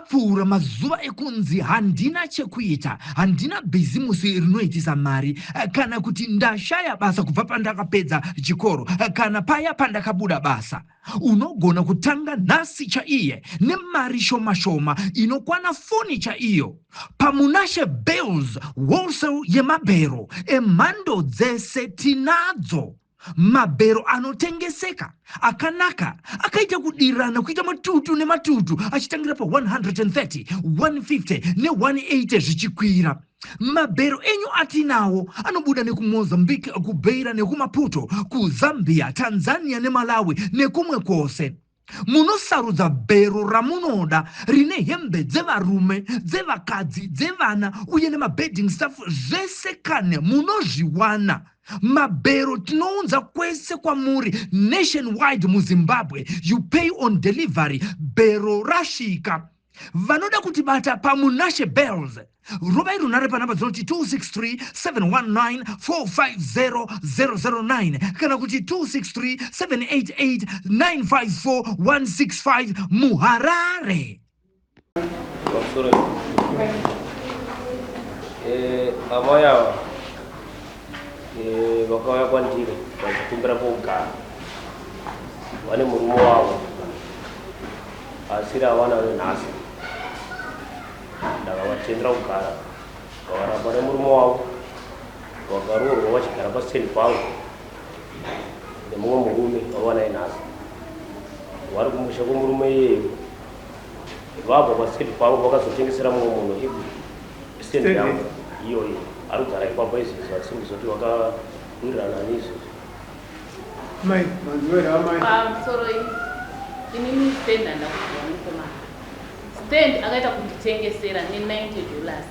Akapfuura mazuva ekunzi handina chekuita, handina bhizimusi rinoitisa mari, kana kuti ndashaya basa kubva pandakapedza chikoro kana paya pandakabuda basa. Unogona kutanga nhasi chaiye nemari shoma shoma inokwana foni chaiyo. PaMunashe Bales Wholesale yemabhero emhando dzese tinadzo. Mabhero anotengeseka akanaka akaita kudirana kuita matutu nematutu achitangira pa130, 150 ne180 zvichikwira. Mabhero enyu atinawo anobuda nekuMozambique, kuBeira nekuMaputo, kuZambia, Tanzania neMalawi nekumwe kwose. Munosarudza bhero ramunoda rine hembe dzevarume, dzevakadzi, dzevana uye nemabedding stuff zvese kane munozviwana. Mabhero tinounza kwese kwamuri nationwide muZimbabwe. You pay on delivery bhero rasvika. Vanoda kutibata paMunashe Bells rovai runhare panhamba dzinoti 263 719 450 009 kana kuti 263 788 954 165 muHarare. Pamusoro amai ava vakauya kwandiri vachikumbira pokugara vane murume wavo asiri avanayo nhasi. Ndakavatendera kugara vakaramba nemurume wavo, vakaroorwa vachigara pasitendi pangu nemumwe murume vavanaye nhasi. Vari kumusha kwemurume iyeyo, vabva pasitendi pangu vakazotengesera mumwe munhu stendi yangu iyoyo ari kugara ipapo izvezvi, vasiri kuzoti vakawirirana neizvezvi. Mai, manzwa here amai? Pamusoro inini stand handakubva mukomana. Stand akaita kunditengesera ne$90.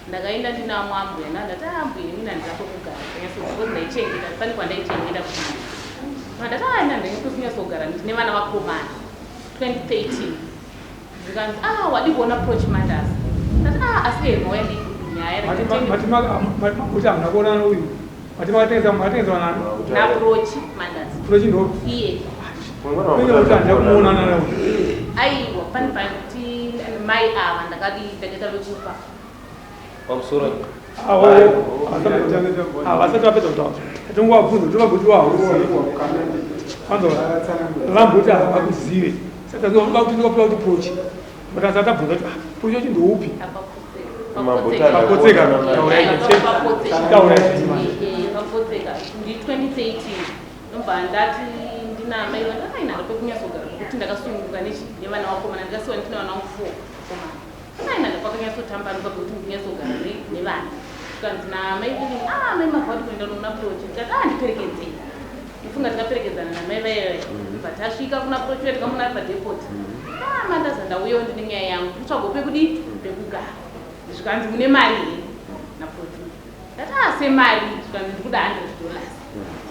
Ndakaenda ndina amwe ambuya, ndandati, "Ah, ambuya, inini handina kwekugara because ndaichengeta pane kwandaichengeta kuma." Ndati, "Ah, ina ndanyatsokunyatso ndine vana vakomana." 2013 zvikanzi, "Ah, wadi kuona Proch Mandas?" Ndati, "Ah, asi hemauya nenyaya." Mati hamuna kuonana uyu. Mati makatengesa makatengesa nani? NaProch Mandas. Prochi ndo. Iye. Uye kuti handina kumuonana naye. Aiwa, pane pakuti mai ava ndakadi ndakaita vekupa. Pamusoro. Awo. Havasati vapedza kutaura. Tatongovabvunza kuti vagoti wahuzive. Kwanza vamboti havakuzive. Saka tinoda kuti ndikapiwa kuti Prochi. But asati abvunza kuti, "Ah, Prochi wacho ndoupi?" Papotseka. Taurai. Taurai zvenyu. Papotseka ndi 2013 ndobva ndati ndina mai vandakainaro pekunyatsogara zvekuti ndakasununguka nevana vakomana. Ndikasiwa ndine vana vangu four vakomana, akainaka pakanyatsotambanuka pekuti ndinyatsogara nevana. Tikanzi namai vini, "Ah, mai mavhati kuenda nouna Prochi." Ndikati, "Ah, ndiperekedzei." Ndifunga tikaperekedzana namai vaiva bva tasvika kuna Prochi, tikamuna ari padepot. "Ah, mandaza, ndauyawo ndine nyaya yangu, kutsvago pekudi pekugara." Zvikanzi, "Mune mari here naProchi?" Ndati, "Ah, semari." Zvikanzi, "Ndikuda $100."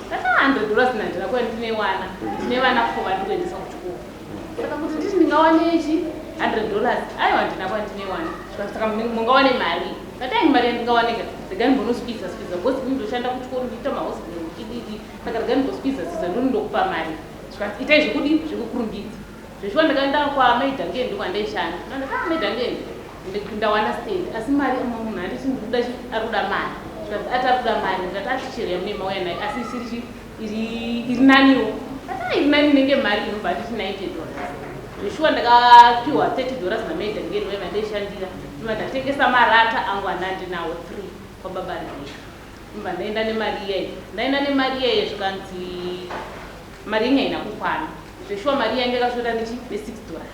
Ndati, "Ah, $100 nandina kuya, ndine wana, ndine vana four vandiri kuendesa kuchikoro, saka kuti nditi ndingawane chi $100, aiwa, ndina kwandine wana." Zvikanzi, "Saka mungawane mari?" Ndati, "Ai, mari yandingawaneka, rega ndimbonosqueeza squeeza because ini ndoshanda kuchikoro, ndiita mahospital ndichididi, saka rega ndimbosqueeza squeeza ndoni ndokupa mari." Zvikanzi, "Itai zvekudi zvekukurumbidza." Zveshuwa ndakaenda kwamai Dhangeni, ndokwandaishanda. Ndati, "Ah, mai Dhangeni, ndawana stand, asi mari munhu handiti ndikuda ari kuda mari." Zvikanzi, "Ati ari kuda mari." Ndikati, "Ati chero yamune mauya nayo, asi isiri chi iri naniwo." Ati, "Ah, iri nani inenge mari inobva anditi $90." Zveshuwa ndakapiwa $30 namai Dhangeni vaiva ndaishandira. Ndobva ndatengesa marata angu andandinawo 3 kwababa Rebeka. Ndobva ndaenda nemari iyayi, ndaenda nemari iyayi. Zvikanzi mari yenyu haina kukwana. Zveshuwa mari yange yakashota nechi ne$6.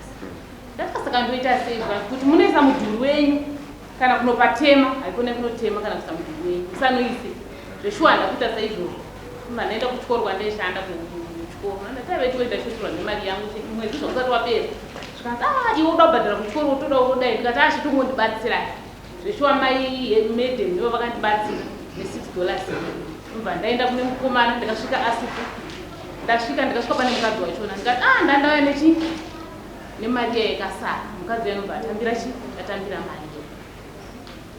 Ndati, "Saka ndoita sei?" Zvikanzi, "Kuti munoisa mudhuri wenyu kana kunopatema, haikona kunotema kana kuisa mudhuri wenyu musanoise." Zveshuwa ndakuita saizvozvo. Ndobva ndaenda kuchikoro kwandaishanda, kuchikoro. Ndati, "Aveti ndashoterwa nemari yangu, mwedzi zvausati wapera." Zvikanzi, "Ah, iwe uda kubhadhara kuchikoro, utoda udai." Ndikati, "Ah, chitongondibatsirai." Zveshuwa mai madam ndivo vakandibatsira ne$6. Ndobva ndaenda kune mukomana, ndikasvika asipo. Ndasvika, ndikasvika pane mukadzi wachona. Ndikati, "Ah, ndandauya nechi nemari iya yakasara." Mukadzi uya anobva atambira chi atambira mari iya.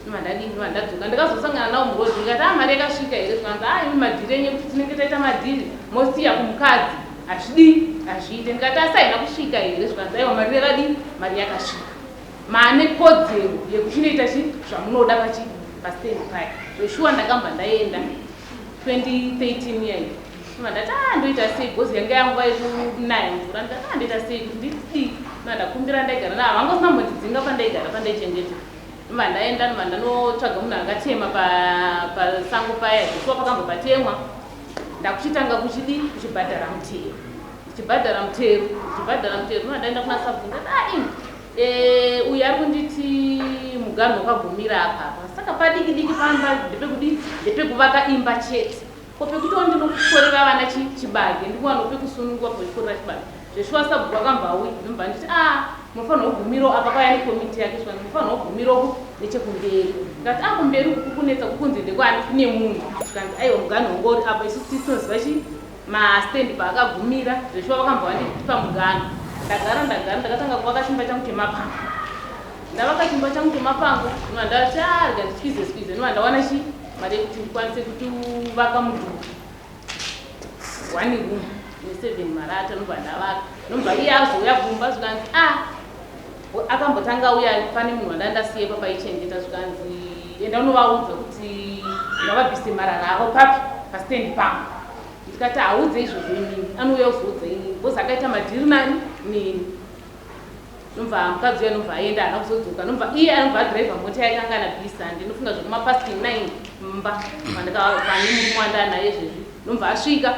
Ndobva ndadii, ndobva ndadzoka. Ndikazosangana nawo muroad. Ndikati, "Ah, mari yakasvika here?" Zvikanzi, "Ah, imi madhiri enyu ekuti tinenge taita madhiri mosiya kumukadzi, hazvidii, hazviite." Ndikati, "Asi haina kusvika here?" Zvikanzi, "Aiwa, mari yakadii, mari yakasvika." Maane kodzero yekuchinoita chi zvamunoda pachi pastand paya. Zveshuwa ndakambva ndaenda 2013 iyayi. Ndobva ndati ah ndoita sei because yanga yanguva yekunaya mvura ndikati ah ndoita sei kuti ndidii. Ndobva ndakumbira ndaigara navo vanga vasina kumbondidzinga pandaigara pandaichengetwa. Ndobva ndaenda ndobva ndanotsvaga munhu akatema pasango paya zveshuwa pakambva patemwa ndakuchitanga kuchidii kuchibhadhara mutero. Ndichibhadhara mutero ndichibhadhara mutero ndobva ndaenda kuna sabhuku ndikati ah ini Eh, uyu ari kunditi muganhu wakagumira apa apa saka padiki diki pamba ndepekudii ndepekuvaka imba chete ko pekutiwo ndinokukorera vana chibage ndikuwanawo pekusunungwa pekukorera chibage zveshuwa sabhuku akambva auya ndobva nditi a ah, munofanirwa kugumirawo apa kwaya nekomiti yake shuwa munofanirwa kugumirawo nechekumberi ndikati a ah, kumberi uku kukunetsa kukunze ndekwani kune munhu zvikanzi aiwa muganhu wanga uri apa isu tinoziva chi Mastand paakagumira zveshuwa vakambova vandipa muganhu. Ndagara ndagara ndakatanga kuvaka chimba changu chemapango. Ndavaka chimba changu chemapango ndobva ndati ah rega nditwize squeeze ndobva ndawana chi mari yekuti ndikwanise kutuvaka mudhuri one room neseven marata ndobva ndavaka ndobva iye azouya kumba zvikanzi ah akambotanga auya pane munhu wandandasiye papaichengeta zvikanzi enda unovaudza kuti ngavabvise marara avo papi pastand pangu ndikati haudze izvozvo inini anouya kuzoudza inini bcause akaita madhiri nani neni nobva mukadzi uya nobva aenda haana kuzodzoka nobva iye anobva adhiraivha mota yake anga ana bhisa ndinofunga zvekumapast nine mumba pane murume wandanaye izvezvi nobva asvika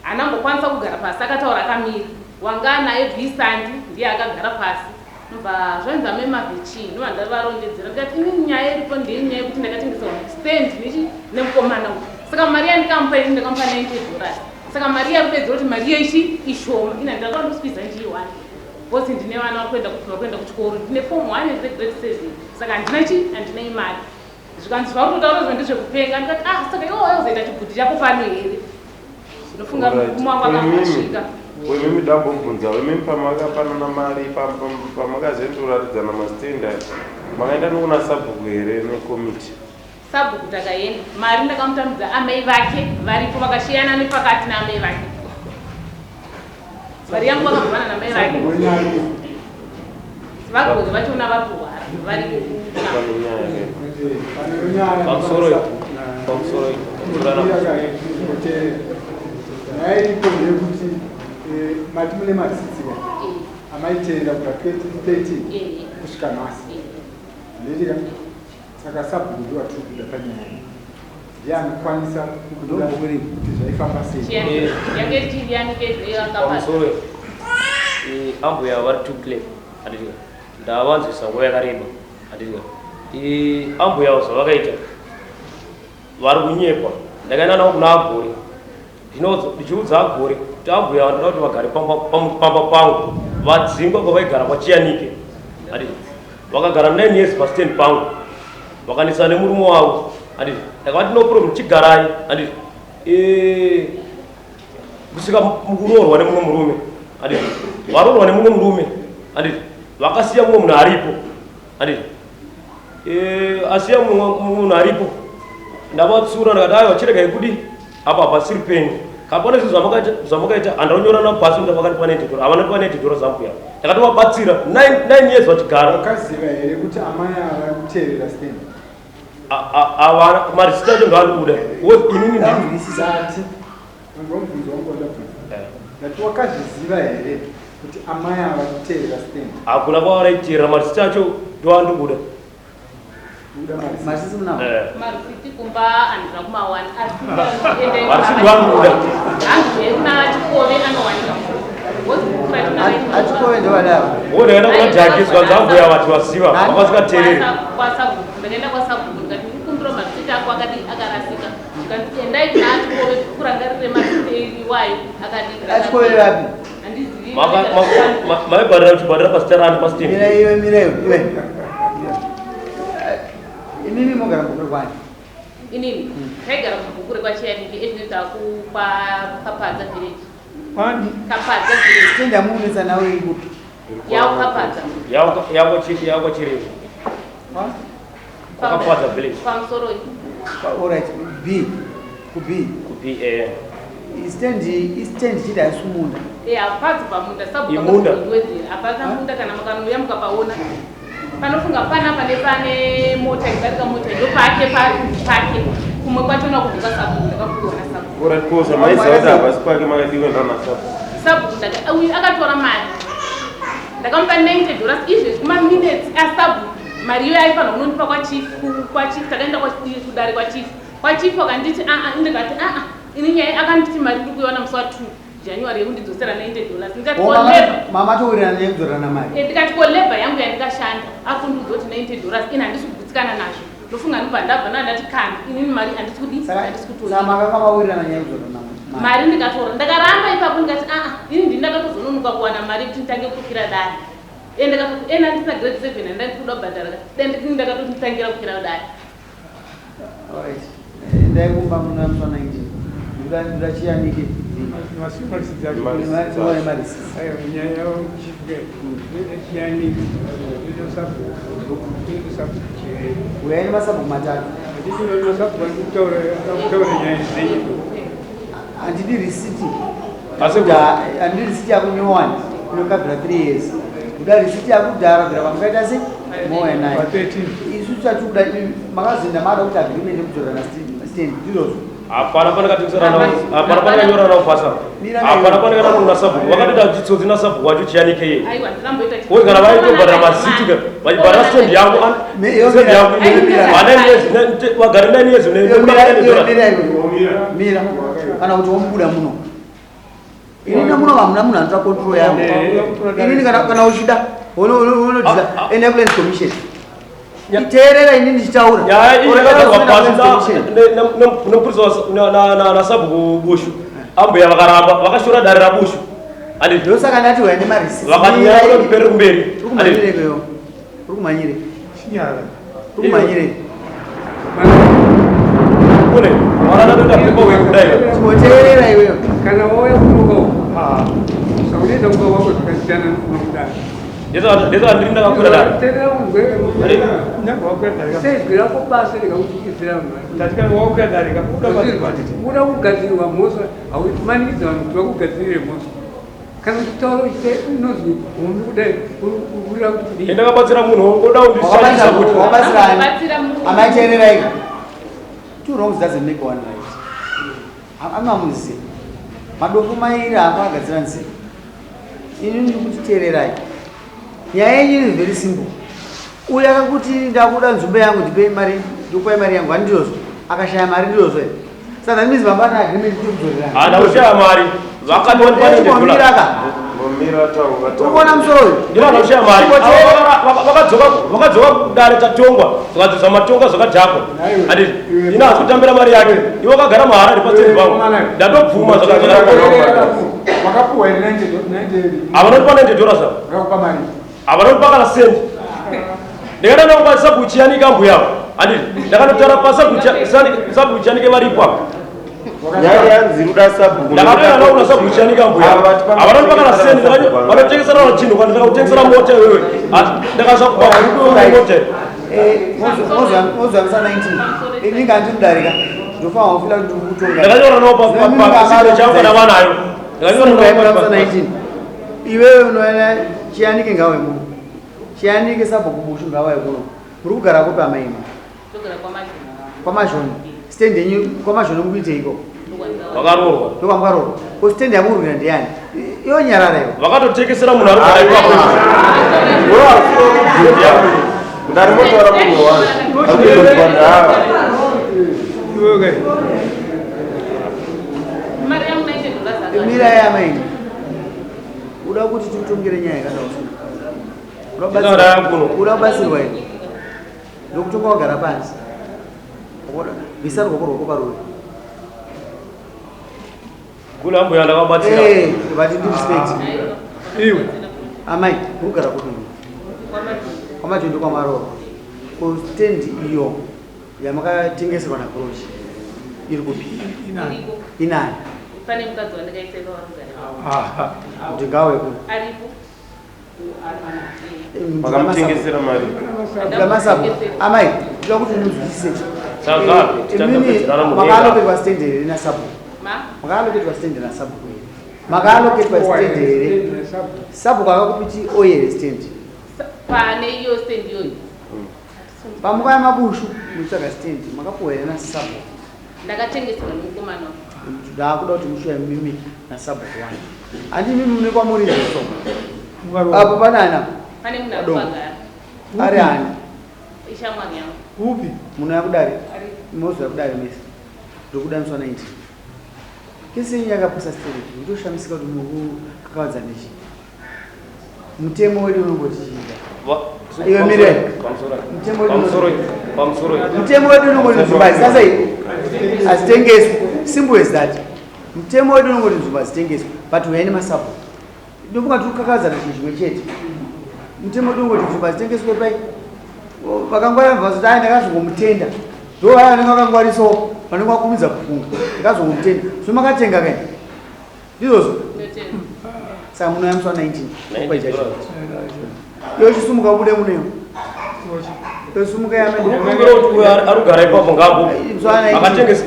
Haana kumbokwanisa kugara pasi akataura akamira. Wanga anaye Bvisandi ndiye akagara pasi. Ndobva zvanzi amai mave chii? Ndobva ndavarondedzera ndikati ini nyaya iripo ndeyenyaya yekuti ndakatengeserwa stand nechi nemukomana uyu. Saka mari yandikamupa ini ndakamupa 90 dollars. Saka mari yakupedzera kuti mari yechi ishoma. Ini handina kuda ndosqueeze ndichiiwana. Because ndine vana vari kuenda kuchikoro. Ndine form 1 ndine grade 7. Saka handina chi handina imari. Zvikanzi zvauri kutaura izvo ndezvekupenga. Ndikati ah saka iwe waizoita chibhudhi chako pano here? Ndinofunga murume wangu akambosvika. Imimi dambobvunza imimi pamakapanana mari pamakazoendoratidzana mastand aya makaenda nokuna sabhuku here nekomiti? Sabhuku takaenda mari ndakamutambidza amai vake varipo vakashiyana nepakati naamai vake mari yangu vakaguvana namai vake vagove vachona vari kurwara vari pamusoro pamusoro nyaya iripo ndeyekuti eh, mati mune matsitsi ka amaitenda kubva 2013 kusvika nhasi handitika saka sabhuku ndiwatiri kuda panyaya iyi ndiye anokwanisa kubuda kuti zvaifamba sei pamusoro ambuya vari too clear handitika ndavanzwisa nguva yakareba handitika ambuya zvavakaita vari kunyepa ndakaenda navo kuna agore ndichiudza agore kuti ambuya vanoda kuti vagare pamba pangu vadzingwa kwavaigara kwachiyanike handiti vakagara 9 years pastand pangu vakanetsana nemurume wavo handiti ndakavati no problem chigarai handiti kusvika mukuroorwa nemumwe murume handiti varoorwa nemumwe murume handiti vakasiya mumwe munhu aripo handiti eh, asiya mumwe munhu aripo ndavatsura ndakati aiwa chiregai kudi apa hapasiri penyu kapane zvinhu zvamakaita handaunyorana pasi kuti vakandipa nedhidhoro havana ndipa nedhidhoro zambuya ndakatovabatsira nine years vachigara wakaziva here kuti amai ava kuteerera stand Havana marisiti acho ndoanobuda inini ndati mubvunzo wangu wandabvunza eh. ndati wakazviziva here kuti amai ava kuteerera stand hakuna kwavaraiteerera marisiti acho ndoandobuda eh. marisiti kumba handina kumawana asi marisiti ndoanobuda hanzi kuna chikove anowanika Achikove ndovadaro. Wodaenda kuna Jaki zvikanzi ambuya vati vaziva vavasingateereri. Ndakaenda kwasabhuku ndikati ndikumbira marisiti ako akadi akarasika. Zvikanzi endai kuna Achikove kurangarire marisiti iwayo akadi. Achikove vapi? Handizivi. Maibhadhara uchibhadhara pasita rani pasita. Mira iwe mira iwe. Imimi mogara mubhuku kwani? Inini taigara mubhuku rekwaChiyanike ezvino takupa Kapadza village. Kwani? Kapadza village. Stand yamuunetsa nawo iri kupi? Yao Kapadza. Yao yao chiri yao chiri. Kwa Kapadza village. Pamusoro. All right, B. Ku B. Ku B eh. Stand stand chida sumunda. Eh, apadzi pamunda sabu. Imunda. Apana munda kana mukanouya mukapaona. Panofunga panapa nepane mota idarika mota ndo pake pake kumwe kwachona kubva kwasabhuku ndakapuwa nasabhuku. Alright, ko zvamaiziva kuti havasi pake makadii kuenda nasabhuku? Sabhuku ndaka uyu akatora mari. Ndakamupa 90 dollars izvezvi kumaminutes asabhuku mari iyoyo aifanira kunondipa kwachief kwachief takaenda kudare kwachief kwachief akanditi aa ndikati aa ini nyaya akanditi mari ndiri kuiwana musi wa 2 January yekundidzosera 90 dollars ndikati ko labor mama towirirana nekudzorana mari eh, ndikati ko labor yangu yandikashanda akundiudza kuti 90 dollars ini handisi kugutsikana nazvo ndofunga ndobva ndabva ndaa ndati kana inini mari handisi kudii handisi kutoa makanga mawirirana nyaya yekudzorana mari ndikatora ndakaramba ipapo ndikati aa ini ndini ndakatozononoka kuwana mari yekuti nditange kukwira dare eh, ndakatoti ena eh, ndisina grade 7 andandikuda kubhadhara dai ndakatoti nditangira kukwira dare Alright. Endai kumba muna musi wa 19. Ndoda ndoda chiyanike. Uyai nemasabhuku matatu. Handidi risiti. Handidi risiti yako nyowani inokabvira 3 years. Kuda risiti yakudhara kubvira pamukaita se more nayo. Isu tati kuda makazoenda mada kuti agreement yekudzorana stand ndizvozvo. Hapana pandakatengeserana, hapana pandakanyorana nawo pasi apa. Hapana pandakana na sabhuku. Vakatoita chitsotsi na sabhuku wacho chiyanike iye. Aiwa ndiramboita Kozi kana vaitobhadhara masiti ka, vachibhadhara stand yangu, stand yangu vana years, vagari 9 years ne Mira iwe. Mira. Kana kuti womubuda muno. Inini muno hamuna munhu anotora control yangu. Inini kana kana uchida unodila enda kuland commission. Teerera inini ndichitaura. Nyaya iyi yakagadzirwa pasi nemupurisa nasabhuku Bushu. Ambuya vakaramba, vakashora dare raBushu. Handiti? Ndosaka ndati uya nemarisiti. Vakati nyaya inoda kuperera kumberi. Uri kumhanyire iwewe. Uri kumhanyire. Chinyara. Uri kumhanyire. Kune mwana anatoita paperwork kudai. Chimboteerera iwewe. Kana wauya kunoka uku, zvaunoita kumba kwako zvakasiyana nekuno kudare. Ndezva ndiri ndakakwira dare. Teerera unzwe. Seizwi rako basa rikakutyisidzira vanhu. Uda kugadzirwa mhosva, haumanikidzi vanhu kuti vakugadzirire mhosva. Kana uchitaura uchite unozwi hombe kudai uri kureva kuti kudii? Ndakabatsira munhu oda kundishandisa kuti. Wabatsira ani? Amai teererai ka. Two wrongs doesn't make one right. Amamuziva. Madofo mairi apa agadzira nzira. Ini ndiri kuti teererai. Nyaya yenyu iri very simple. Uyu akakuti ndakuda nzvimbo yangu ndipei mari ndikupai mari yangu handizvozvo. Akashaya mari ndizvozvo here? Saka that means baba ana agreement kuti kudzorerana. Haana kushaya mari. Vakati wandipa Chimomira 90 ka. Mbomira taura Uri kuona musoro uyu? Ndivo vanoshaya mari. Ava vakadzoka vakadzoka kudare tatongwa zvikadzi zvamatonga zvakadhakwa. Handiti ini haasi kutambira mari yake. Iwe wakagara muHarare pastendi pangu. Ndatobvuma zvakadhakwa. Wakapuwa here 90 Havanotipa 90 dollars ava. Vakakupa mari. Havanotipa kana sendi. Ndakaenda navo pasabhuku Chiyanika ambuya ava. Handiti ndakanotaura pasabhuku sabhuku Chiyanike varipo apa. Nyaya yanzi ruda sabhuku. Ndakatoenda navo kuna sabhuku Chiyanika ambuya. Ava vati pano- Havanotipa kana sendi. Vanotengesera vanhu chinhu kana ndakakutengesera mota iwewe. Ndakasva kupa mota. Mozvamisa 19. Ini ngandi mudarika. Ndofanira kufila kuti ndiri kutonga. Ndakanyora navo pasibhuku changu kana vanayo. Ndakanyora navo pa 19. Iwewe unoona Chiyanike ngawe muno. Chiyanike sabhuku Bushu ngawe kuno. Muri kugara kupi amai imi? Ndogara kwaMazhoni. KwaMazhoni. Stand yenyu kwaMazhoni muri kuiteiko? Vakaroorwa. Ndokwamakaroorwa. Ko stand yamuri kuita ndiyani? Iyo nyarara iwe. Vakatotekesera munhu ari kugara ipapo. Ndari motaura munhu wani. Akutonzwa ndava. Mari yangu 90 dollars akati. Mira yamai. Uda kuti tikutongere nyaya kana usina. Ndinoda yangu kuno. Uda kubatsirwa here? Ndokutonga wagara pasi. Bvisa ruoko rwako paruri. Kule ambuya ndakabatsira. Eh, but ndi respect. Iwe. Amai, muri kugara kupi? KwaMajondo kwaMaroro. Ko stand iyo yamakatengeserwa naBrochi iri kupi? Inani. Inani. Pane mukadzi wandakaita ipapo arikugara. Kuti ngawe kuno. Aripo. Makamutengesera mari. Ndoda masabu. Amai, ndoda kuti munzwisise. Saka Imimi makaaloketwa stand here nasabu? Ma? Makaaloketwa stand nasabu here? Makaaloketwa stand here? Sabhuku akakupiti oye here stand? Pane iyo stand iyoyo. Pamuka yamabushu muchitsvaga stand makapuwa here nasabhuku? Ndakatengeserwa nemukomana wangu. Ndakuda kuti mushuya mimi nasabhuku wani. Handi mimi mune kwamuri so. Apo pane ana? Pane munhu akagara. Ari ani? Ishamwari yangu. Upi? Munhu akudare. Mozoya kudare mese. Ndokudaniswa 19. Kesi yenyu yakapusa stereki. Ndoshamisika kuti muri kukakavadza nechi. Mutemo wedu unongoti chii? Iwe mire. Mutemo wedu Mutemo wedu unongoti nzvimbo hadzisasa hadzitengeswi. Simple as that. Mutemo wedu unongoti nzvimbo hadzitengeswi. But uyai nemasabhuku. Ndofunga tiri kukakavadzana chinhu chimwe chete. Mutemo wedu unongoti nzvimbo hadzitengeswe pai. Vakangwara vazoti ai ndakazongomutenda. Ndo vaya vanenge vakangwarisawo vanenge vakurumidza kufunga. Ndakazongomutenda. So makatenga kai? Ndizvozvo. Saka munouya musi wa 19. Iwe chisumuka ubude muneyo. Iwe sumuka yamene. Arugara ipapo ngapo. Musi wa 19. Akatengesa.